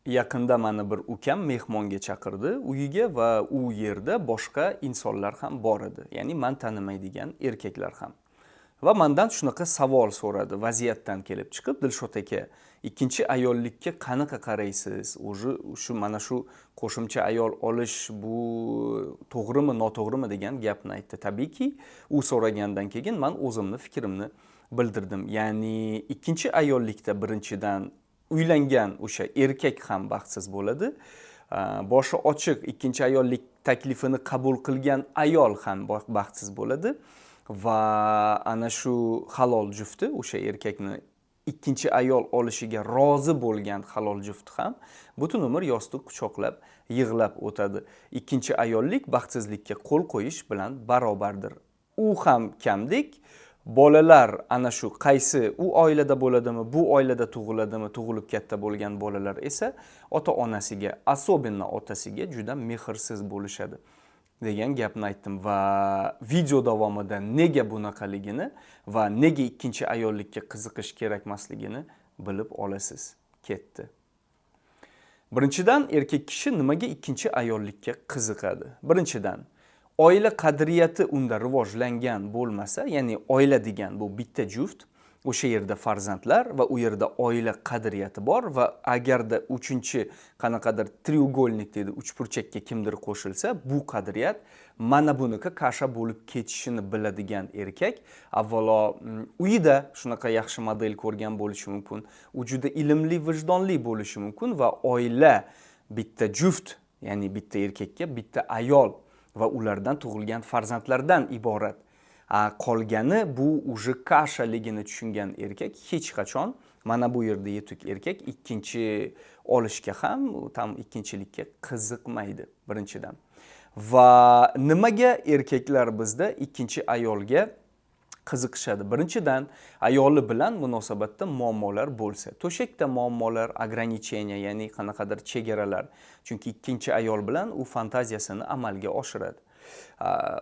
Yaqinda mani bir ukam mehmonga chaqirdi uyiga va u yerda boshqa insonlar ham bor edi, ya'ni man tanimaydigan erkaklar ham. Va mandan shunaqa savol so'radi vaziyatdan kelib chiqib: "Dilshod aka, ikkinchi ayollikka qanaqa qaraysiz? Уже shu mana shu qo'shimcha ayol olish bu to'g'rimi, noto'g'rimi?" degan gapni aytdi. Tabiiyki, u so'ragandan keyin man o'zimni fikrimni bildirdim. Ya'ni ikkinchi ayollikda birinchidan uylangan o'sha erkak ham baxtsiz bo'ladi. Boshi ochiq ikkinchi ayollik taklifini qabul qilgan ayol ham baxtsiz bo'ladi va ana shu halol jufti, o'sha erkakni ikkinchi ayol olishiga rozi bo'lgan halol jufti ham butun umr yostiq quchoqlab yig'lab o'tadi. Ikkinchi ayollik baxtsizlikka qo'l qo'yish bilan barobardir. U ham kamdek bolalar ana shu qaysi u oilada bo'ladimi, bu oilada tug'iladimi, tug'ilib katta bo'lgan bolalar esa ota onasiga, особенно otasiga juda mehrsiz bo'lishadi degan gapni aytdim va video davomida nega bunaqaligini va nega ikkinchi ayollikka qiziqish kerakmasligini bilib olasiz. Ketdi. Birinchidan, erkak kishi nimaga ikkinchi ayollikka qiziqadi? Birinchidan, oila qadriyati unda rivojlangan bo'lmasa, ya'ni oila degan bu bitta juft, o'sha yerda farzandlar va u yerda oila qadriyati bor va agarda uchinchi qanaqadir треугольник deydi, uchburchakka kimdir qo'shilsa, bu qadriyat mana buniki каша bo'lib ketishini biladigan erkak avvalo uyida shunaqa yaxshi model ko'rgan bo'lishi mumkin, u juda ilmli, vijdonli bo'lishi mumkin va oila bitta juft, ya'ni bitta erkakka bitta ayol va ulardan tug'ilgan farzandlardan iborat. Qolgani bu уже каша ligini tushungan erkak hech qachon mana bu yerda yetuk erkak ikkinchi olishga ham, там ikkinchilikka qiziqmaydi birinchidan. Va nimaga erkaklar bizda ikkinchi ayolga qiziqishadi? Birinchidan, ayoli bilan munosabatda muammolar bo'lsa, to'shakda muammolar, ограничения, ya'ni qanaqadir chegaralar, chunki ikkinchi ayol bilan u fantaziyasini amalga oshiradi.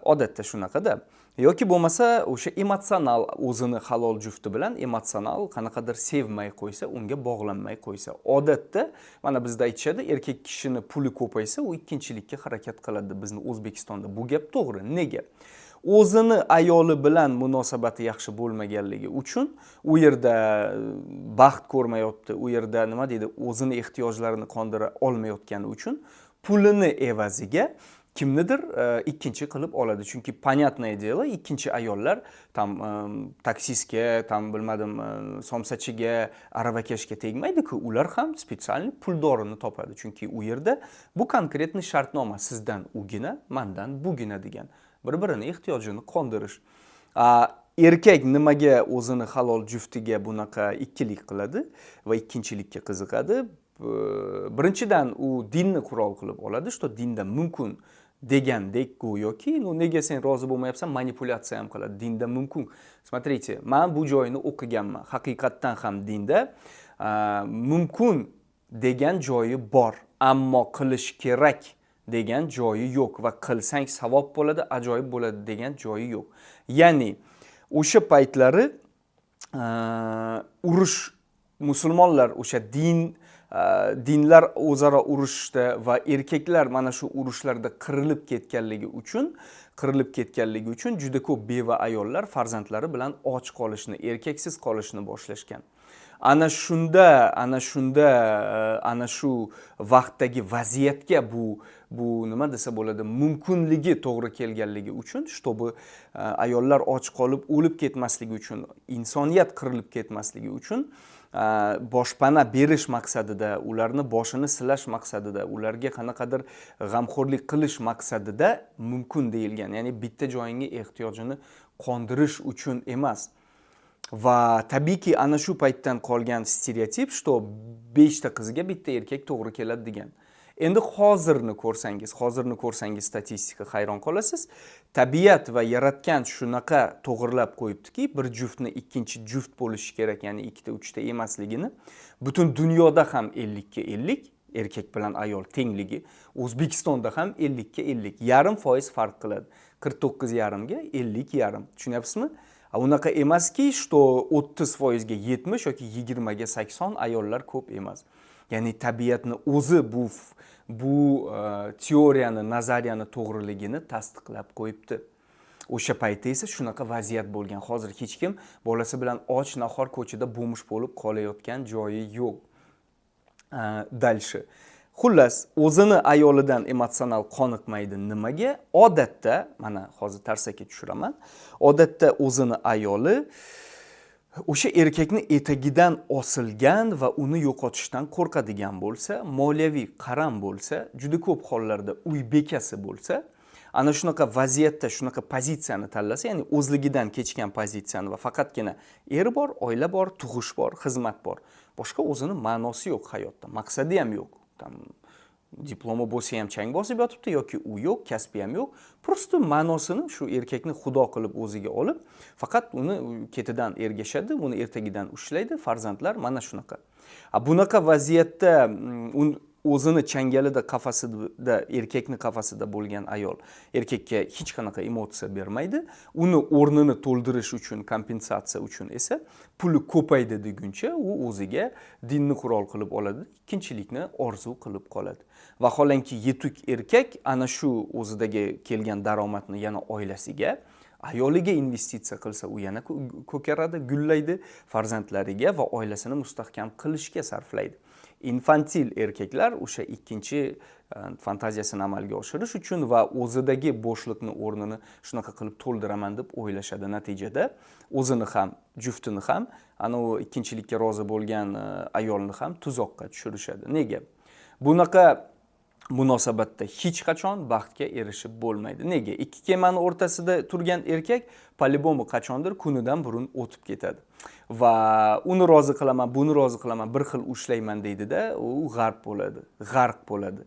Odatda shunaqada. Yoki bo'lmasa o'sha emotsional o'zini halol jufti bilan emotsional qanaqadir sevmay qo'ysa, unga bog'lanmay qo'ysa. Odatda mana bizda aytishadi, erkak kishini puli ko'paysa, u ikkinchilikka harakat qiladi. Bizni O'zbekistonda bu gap to'g'ri. Nega? O'zini ayoli bilan munosabati yaxshi bo'lmaganligi uchun u yerda baxt ko'rmayapti, u yerda, nima deydi, o'zini ehtiyojlarini qondira olmayotgani uchun pulini evaziga kimnidir ikkinchi qilib oladi. Chunki, понятное дело, ikkinchi ayollar там taksistga, там bilmadim, somsachiga, aravakashga tegmaydiku, ular ham специальный puldorini topadi. Chunki u yerda bu конкретный shartnoma: sizdan ugina, mandan bugina degan, bir birini ehtiyojini qondirish. Erkak nimaga o'zini halol juftiga bunaqa ikkilik qiladi va ikkinchilikka qiziqadi? Birinchidan, u dinni qurol qilib oladi, что dinda mumkin degandek go'yoki. Ну, nega sen rozi bo'lmayapsan, manipulyatsiya ham qiladi, dinda mumkin. Смотрите, man bu joyini o'qiganman, haqiqatdan ham dinda mumkin degan joyi bor, ammo qilish kerak degan joyi yo'q va qilsang savob bo'ladi, ajoyib bo'ladi degan joyi yo'q. Ya'ni o'sha paytlari urush, musulmonlar o'sha dinlar o'zaro urushda va erkaklar mana shu urushlarda qirilib ketganligi uchun juda ko'p beva ayollar farzandlari bilan och qolishni, erkaksiz qolishni boshlashgan. Ana shunda ana shu vaqtdagi vaziyatga bu nima desa bo'ladi, mumkinligi to'g'ri kelganligi uchun, чтобы ayollar och qolib o'lib ketmasligi uchun, insoniyat qirilib ketmasligi uchun, boshpana berish maqsadida, ularni boshini silash maqsadida, ularga qanaqadir g'amxo'rlik qilish maqsadida mumkin deyilgan, ya'ni bitta joyingga ehtiyojini qondirish uchun emas. Va tabiiyki, ana shu paytdan qolgan stereotip, что beshta qizga bitta erkak to'g'ri keladi degan. Endi hozirni ko'rsangiz statistika, hayron qolasiz. Tabiat va yaratgan shunaqa to'g'irlab qo'yibdiki, bir juftni ikkinchi juft bo'lishi kerak, ya'ni ikkita, uchta emasligini. Butun dunyoda ham 50ga 50, erkak bilan ayol tengligi. O'zbekistonda ham 50ga 50, yarim foiz farq qiladi, 49,5ga 50,5, tushunyapsizmi? Unaqa emaski, что 30%ga 70 yoki 20ga 80 ayollar ko'p emas. Ya'ni tabiatni o'zi bu teoriyani, nazariyani to'g'riligini tasdiqlab qo'yibdi. O'sha paytda esa shunaqa vaziyat bo'lgan. Hozir hech kim bolasi bilan och nahor ko'chada бомж bo'lib qolayotgan joyi yo'q. Дальше. Xullas, o'zini ayolidan emotsional qoniqmaydi. Nimaga? Odatda, mana hozir tarsaki tushiraman, odatda o'zini ayoli o'sha erkakni etagidan osilgan va uni yo'qotishdan qo'rqadigan bo'lsa, moliyaviy qaram bo'lsa, juda ko'p hollarda uy bekasi bo'lsa, ana shunaqa vaziyatda shunaqa pozitsiyani tanlasa, ya'ni o'zligidan kechgan pozitsiyani va faqatgina er bor, oila bor, tug'ish bor, xizmat bor, boshqa o'zini ma'nosi yo'q hayotda, maqsadi ham yo'q, там diplomi bo'lsa ham chang bosib yotibdi yoki u yo'q, kasbi ham yo'q, просто ma'nosini shu erkakni xudo qilib o'ziga olib, faqat uni ketidan ergashadi, uni ertagidan ushlaydi, farzandlar, mana shunaqa. A bunaqa vaziyatda o'zini changalida, qafasida, erkakni qafasida bo'lgan ayol erkakka hech qanaqa emotsiya bermaydi. Uni o'rnini to'ldirish uchun, kompensatsiya uchun esa puli ko'paydi deguncha u o'ziga dinni qurol qilib oladi, ikkinchilikni orzu qilib qoladi. Vaholanki yetuk erkak ana shu o'zidagi kelgan daromadni yana oilasiga, ayoliga investitsiya qilsa, u yana ko'karadi, gullaydi, farzandlariga va oilasini mustahkam qilishga sarflaydi. Infantil erkaklar o'sha ikkinchi fantaziyasini amalga oshirish uchun va o'zidagi bo'shliqni o'rnini shunaqa qilib to'ldiraman deb o'ylashadi. Natijada o'zini ham, juftini ham, anavi ikkinchilikka rozi bo'lgan ayolni ham tuzoqqa tushirishadi. Nega? Bunaqa munosabatda hech qachon baxtga erishib bo'lmaydi. Nega? Ikki kemani o'rtasida turgan erkak по-любому qachondir kunidan burun o'tib ketadi va uni rozi qilaman, buni rozi qilaman, bir xil ushlayman deydida, u g'arq bo'ladi, g'arq bo'ladi.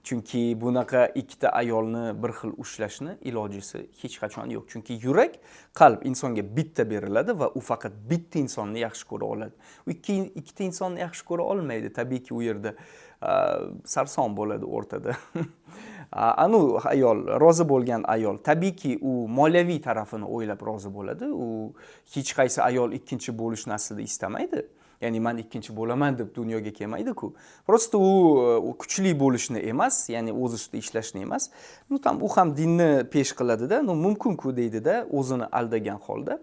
Chunki bunaqa ikkita ayolni bir xil ushlashni ilojisi hech qachon yo'q. Chunki yurak, qalb insonga bitta beriladi va u faqat bitta insonni yaxshi ko'ra oladi. U ikkita insonni yaxshi ko'ra olmaydi. Tabiiyki, u yerda sarson bo'ladi o'rtada. Anu ayol, rozi bo'lgan ayol, tabiiyki, u moliyaviy tarafini o'ylab rozi bo'ladi. U hech qaysi ayol ikkinchi bo'lishni aslida istamaydi. Ya'ni man ikkinchi bo'laman deb dunyoga kelmaydi-ku. Просто u kuchli bo'lishni emas, ya'ni o'z ustida ishlashni emas. Ну там u ham dinni pesh qiladida, ну mumkin-ku deydida, o'zini aldagan holda.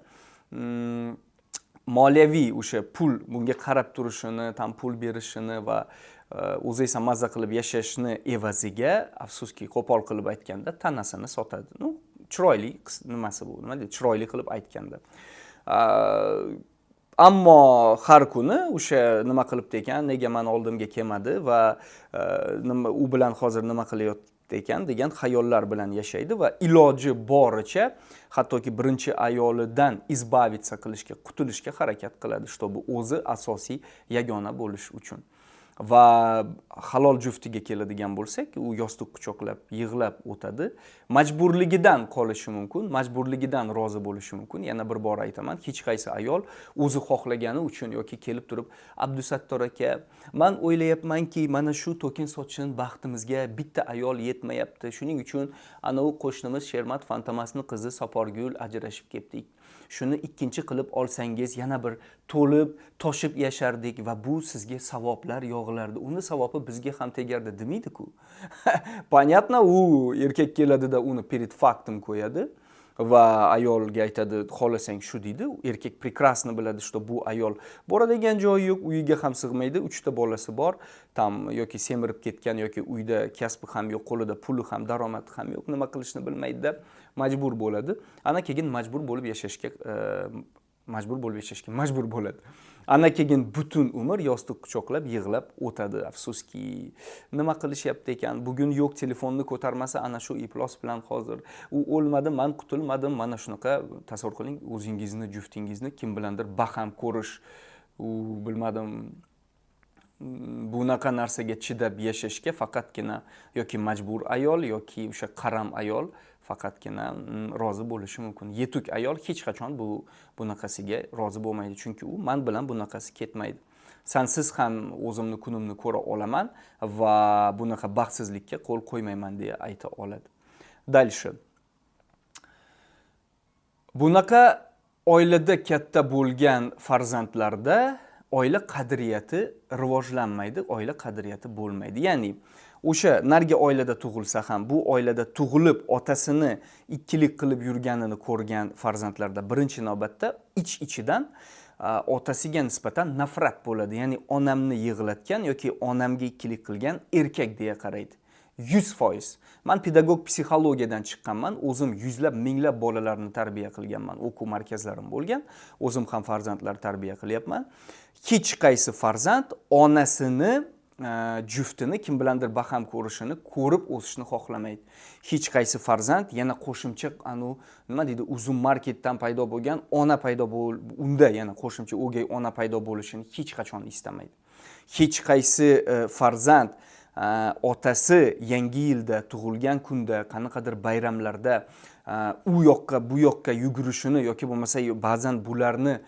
Moliyaviy o'sha pul bunga qarab turishini, там pul berishini va o'zi esa mazza qilib yashashni evaziga, afsuski, qo'pol qilib aytganda, tanasini sotadi. Ну, chiroyli nimasi bu? Nima deydi? Chiroyli qilib aytganda. Ammo har kuni o'sha nima qilibdi ekan, nega mani oldimga kelmadi va nima u bilan hozir nima qilyapti ekan degan xayollar bilan yashaydi va iloji boricha hattoki birinchi ayolidan избавиться qilishga, qutulishga harakat qiladi, чтобы o'zi asosiy yagona bo'lish uchun. Va halol juftiga keladigan bo'lsak, u yostiq quchoqlab yig'lab o'tadi. Majburligidan qolishi mumkin, majburligidan rozi bo'lishi mumkin. Yana bir bor aytaman, hech qaysi ayol o'zi xohlagani uchun yoki kelib turib, "Abdusattor aka, man o'ylayapmanki, mana shu to'kin sochin baxtimizga bitta ayol yetmayapti, shuning uchun anavi qo'shnimiz Shermat Fantomasni qizi Soporgul ajrashib ketdik, shuni ikkinchi qilib olsangiz, yana bir to'lib toshib yashardik va bu sizga savoblar yog'ilardi, uni savobi bizga ham tegardi", demaydi-ku. Понятно, u erkak keladida, uni перед фактом qo'yadi va ayolga aytadi, "Xohlasang shu", deydi. Erkak прекрасно biladi, что bu ayol boradigan joyi yo'q, uyiga ham sig'maydi, uchta bolasi bor там, yoki semirib ketgan, yoki uyda kasbi ham yo'q, qo'lida puli ham, daromadi ham yo'q, nima qilishni bilmaydida, majbur bo'ladi. Ana keyin majbur bo'lib yashashga majbur bo'ladi. Ana keyin butun umr yostiq quchoqlab yig'lab o'tadi. Afsuski, nima qilishyapti ekan, bugun yo'q, telefonni ko'tarmasa, ana shu iflos bilan hozir u o'lmadi, man qutulmadim. Mana shunaqa tasavvur qiling, o'zingizni juftingizni kim bilandir baham ko'rish. U bilmadim, bunaqa narsaga chidab yashashga faqatgina yoki majbur ayol, yoki o'sha qaram ayol faqatgina rozi bo'lishi mumkin. Yetuk ayol hech qachon bunaqasiga rozi bo'lmaydi, chunki u man bilan bunaqasi ketmaydi, sansiz ham o'zimni kunimni ko'ra olaman va bunaqa baxtsizlikka qo'l qo'ymayman deya ayta oladi. Дальше. Bunaqa oilada katta bo'lgan farzandlarda Oila qadriyati rivojlanmaydi, oila qadriyati bo'lmaydi. Ya'ni o'sha narigi oilada tug'ilsa ham, bu oilada tug'ilib otasini ikkilik qilib yurganini ko'rgan farzandlarda birinchi navbatda ich-ichidan otasiga nisbatan nafrat bo'ladi. Ya'ni onamni yig'latgan yoki onamga ikkilik qilgan erkak deya qaraydi. 100%. Man pedagog psixologiyadan chiqqanman, o'zim yuzlab, minglab bolalarni tarbiya qilganman, o'quv markazlarim bo'lgan, o'zim ham farzandlar tarbiya qilyapman. Hech qaysi farzand onasini juftini kim bilandir baham ko'rishini ko'rib o'sishni xohlamaydi. Hech qaysi farzand yana qo'shimcha anu nima deydi, uzum marketdan paydo bo'lgan ona paydo bo'l, unda yana qo'shimcha o'gay ona paydo bo'lishini hech qachon istamaydi. Hech qaysi farzand otasi yangi yilda, tug'ilgan kunda, qanaqadir bayramlarda u yoqqa bu yoqqa yugurishini yoki bo'lmasa ba'zan bularni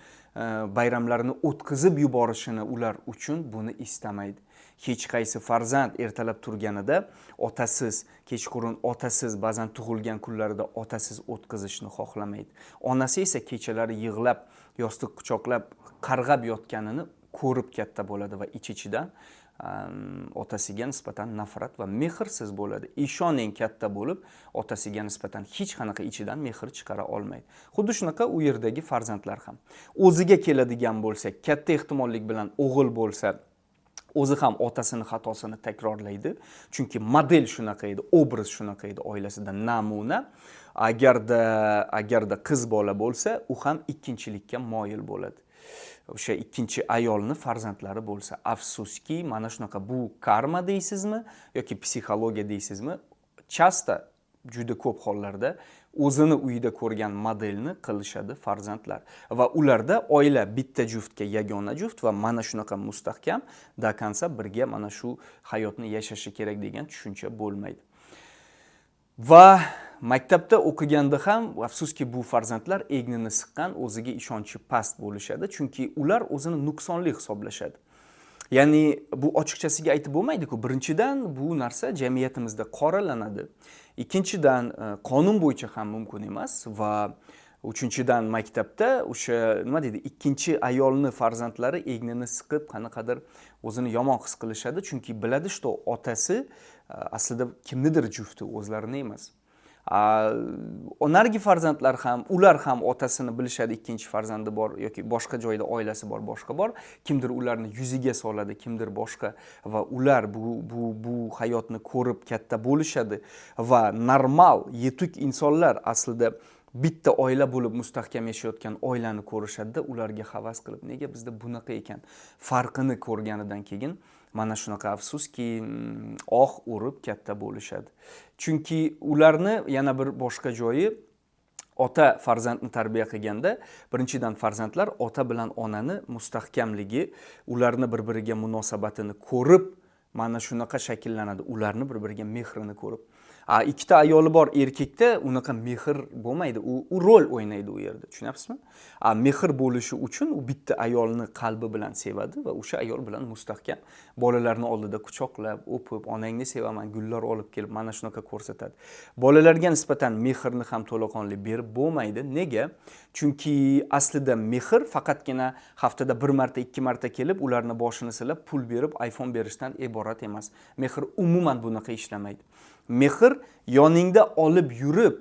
bayramlarni o'tkazib yuborishini ular uchun buni istamaydi. Hech qaysi farzand ertalab turganida otasiz, kechqurun otasiz, ba'zan tug'ilgan kunlarida otasiz o'tkazishni xohlamaydi. Onasi esa kechalari yig'lab, yostiq quchoqlab, qarg'ab yotganini ko'rib katta bo'ladi va ich-ichidan otasiga nisbatan nafrat va mehrsiz bo'ladi. Ishoning, katta bo'lib otasiga nisbatan hech qanaqa ichidan mehr chiqara olmaydi. Xuddi shunaqa u yerdagi farzandlar ham. O'ziga keladigan bo'lsa, katta ehtimollik bilan o'g'il bo'lsa, o'zi ham otasini xatosini takrorlaydi. Chunki model shunaqa edi, obraz shunaqa edi oilasida, namuna. Agarda qiz bola bo'lsa, u ham ikkinchilikka moyil bo'ladi. O'sha ikkinchi ayolni farzandlari bo'lsa, afsuski, mana shunaqa bu karma deysizmi yoki psixologiya deysizmi, часто juda ko'p hollarda o'zini uyida ko'rgan modelni qilishadi farzandlar va ularda oila bitta juftga yagona juft va mana shunaqa mustahkam до конца birga mana shu hayotni yashashi kerak degan tushuncha bo'lmaydi. Va maktabda o'qiganda ham afsuski bu farzandlar egnini siqqan, o'ziga ishonchi past bo'lishadi, chunki ular o'zini nuqsonli hisoblashadi. Ya'ni bu ochiqchasiga aytib bo'lmaydi-ku. Birinchidan, bu narsa jamiyatimizda qoralanadi. Ikkinchidan, qonun bo'yicha ham mumkin emas va uchinchidan, maktabda o'sha nima deydi, ikkinchi ayolni farzandlari egnini siqib qanaqadir o'zini yomon his qilishadi, chunki biladi, что otasi aslida kimnidir jufti, o'zlarini emas. Narigi farzandlar ham, ular ham otasini bilishadi, ikkinchi farzandi bor yoki boshqa joyda oilasi bor, boshqa bor. Kimdir ularni yuziga soladi, kimdir boshqa va ular bu hayotni ko'rib katta bo'lishadi va normal yetuk insonlar aslida bitta oila bo'lib mustahkam yashayotgan oilani ko'rishadida, ularga havas qilib, nega bizda bunaqa ekan, farqini ko'rganidan keyin mana shunaqa afsuski, oh urib katta bo'lishadi. Chunki ularni yana bir boshqa joyi, ota farzandni tarbiya qilganda birinchidan farzandlar ota bilan onani mustahkamligi, ularni bir-biriga munosabatini ko'rib mana shunaqa shakllanadi, ularni bir-biriga mehrini ko'rib. Ikkita ayoli bor erkakda unaqa mehr bo'lmaydi, u rol o'ynaydi u yerda, tushunyapsizmi? Mehr bo'lishi uchun u bitta ayolni qalbi bilan sevadi va o'sha ayol bilan mustahkam bolalarni oldida quchoqlab, o'pib, onangni sevaman, gullar olib kelib mana shunaqa ko'rsatadi. Bolalarga nisbatan mehrni ham to'laqonli berib bo'lmaydi. Nega? Chunki aslida mehr faqatgina haftada bir marta, ikki marta kelib ularni boshini silab, pul berib, iPhone berishdan iborat emas. Mehr umuman bunaqa ishlamaydi. Mehr yoningda olib yurib,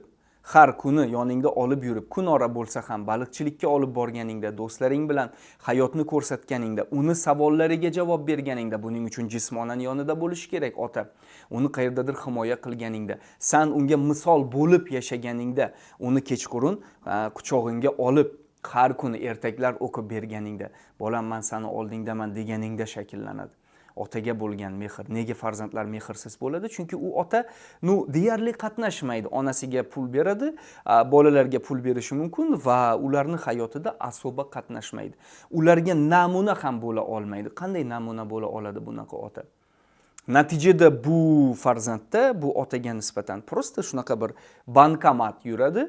har kuni yoningda olib yurib, kunora bo'lsa ham baliqchilikka olib borganingda, do'stlaring bilan hayotni ko'rsatganingda, uni savollariga javob berganingda, buning uchun jismonan yonida bo'lishi kerak ota. Uni qayerdadir himoya qilganingda, san unga misol bo'lib yashaganingda, uni kechqurun quchog'ingga olib har kuni ertaklar o'qib berganingda, bolam man sani oldingdaman deganingda shakllanadi. Otaga bo'lgan mehr. Nega farzandlar mehrsiz bo'ladi? Chunki u ota, deyarli qatnashmaydi. Onasiga pul beradi, bolalarga pul berishi mumkin va ularni hayotida asoba qatnashmaydi. Ularga namuna ham bo'la olmaydi. Qanday namuna bo'la oladi bunaqa ota? Natijada bu farzandda bu otaga nisbatan просто shunaqa bir bankomat yuradi.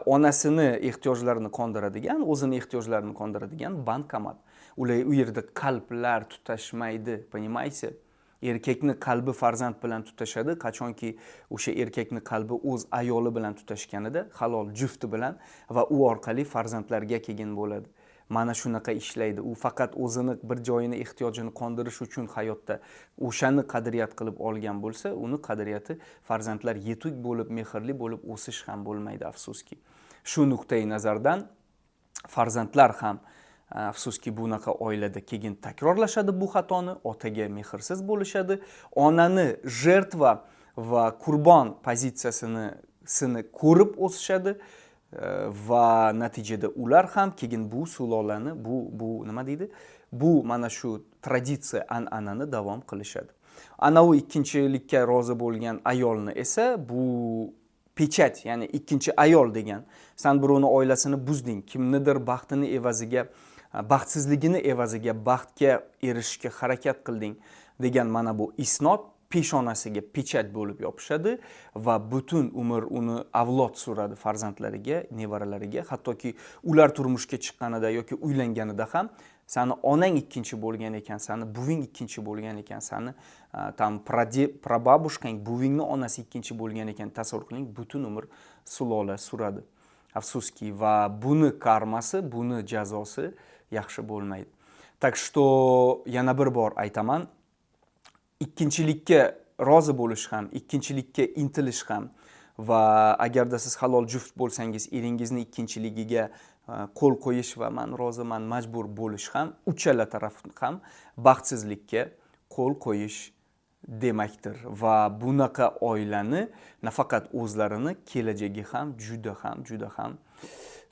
Onasini ehtiyojlarini qondiradigan, o'zini ehtiyojlarini qondiradigan bankomat. Ular u yerda qalblar tutashmaydi, понимаете? Erkakni qalbi farzand bilan tutashadi, qachonki o'sha erkakni qalbi o'z ayoli bilan tutashganida, halol jufti bilan va u orqali farzandlarga keyin bo'ladi. Mana shunaqa ishlaydi. U faqat o'zini bir joyini, ehtiyojini qondirish uchun hayotda o'shani qadriyat qilib olgan bo'lsa, uni qadriyati farzandlar yetuk bo'lib, mehrli bo'lib o'sish ham bo'lmaydi, afsuski. Shu nuqtai nazardan farzandlar ham, afsuski, bunaqa oilada keyin takrorlashadi bu xatoni, otaga mehrsiz bo'lishadi, onani жертва va qurbon pozitsiyasini sini ko'rib o'sishadi va natijada ular ham keyin bu sulolani, bu nima deydi, bu mana shu traditsiya, an'anani davom qilishadi. Anavi ikkinchilikka rozi bo'lgan ayolni esa bu печать, ya'ni ikkinchi ayol degan, san birovni oilasini buzding, kimnidir baxtini evaziga, baxtsizligini evaziga baxtga erishishga harakat qilding degan mana bu isnod peshonasiga печать bo'lib yopishadi va butun umr uni avlod suradi farzandlariga, nevaralariga. Hattoki ular turmushga chiqqanida yoki uylanganida ham sani onang ikkinchi bo'lgan ekan, sani buving ikkinchi bo'lgan ekan, sani там прабабушка ng, buvingni onasi ikkinchi bo'lgan ekan, tasavvur qiling, butun umr sulola suradi, afsuski. Va buni karmasi, buni jazosi yaxshi bo'lmaydi. Так что yana bir bor aytaman, ikkinchilikka rozi bo'lish ham, ikkinchilikka intilish ham va agarda siz halol juft bo'lsangiz, eringizni ikkinchiligiga qo'l qo'yish va man roziman, majbur bo'lish ham, uchala taraf ham baxtsizlikka qo'l qo'yish demakdir. Va bunaqa oilani nafaqat o'zlarini kelajagi ham juda ham, juda ham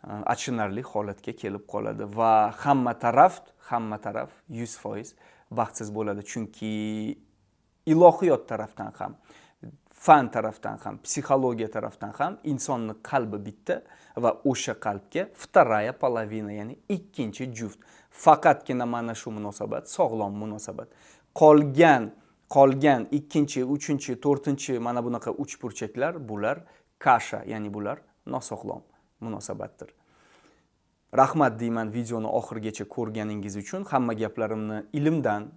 achinarli holatga kelib qoladi va hamma taraf 100% baxtsiz bo'ladi, chunki ilohiyot tarafdan ham, fan tarafdan ham, psixologiya tarafdan ham insonni qalbi bitta va o'sha qalbga вторая половина, ya'ni ikkinchi juft, faqatgina mana shu munosabat sog'lom munosabat. Qolgan ikkinchi, uchinchi, to'rtinchi, mana bunaqa uchburchaklar, bular каша, ya'ni bular nosog'lom munosabatdir. Rahmat deyman videoni oxirigacha ko'rganingiz uchun. Hamma gaplarimni ilmdan,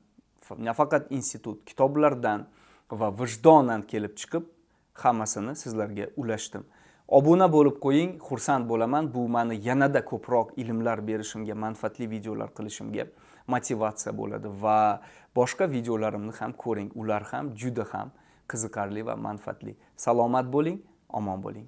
nafaqat institut kitoblardan va vijdonan kelib chiqib hammasini sizlarga ulashdim. Obuna bo'lib qo'ying, xursand bo'laman. Bu mani yanada ko'proq ilmlar berishimga, manfaatli videolar qilishimga motivatsiya bo'ladi. Va boshqa videolarimni ham ko'ring, ular ham juda ham qiziqarli va manfaatli. Salomat bo'ling, omon bo'ling.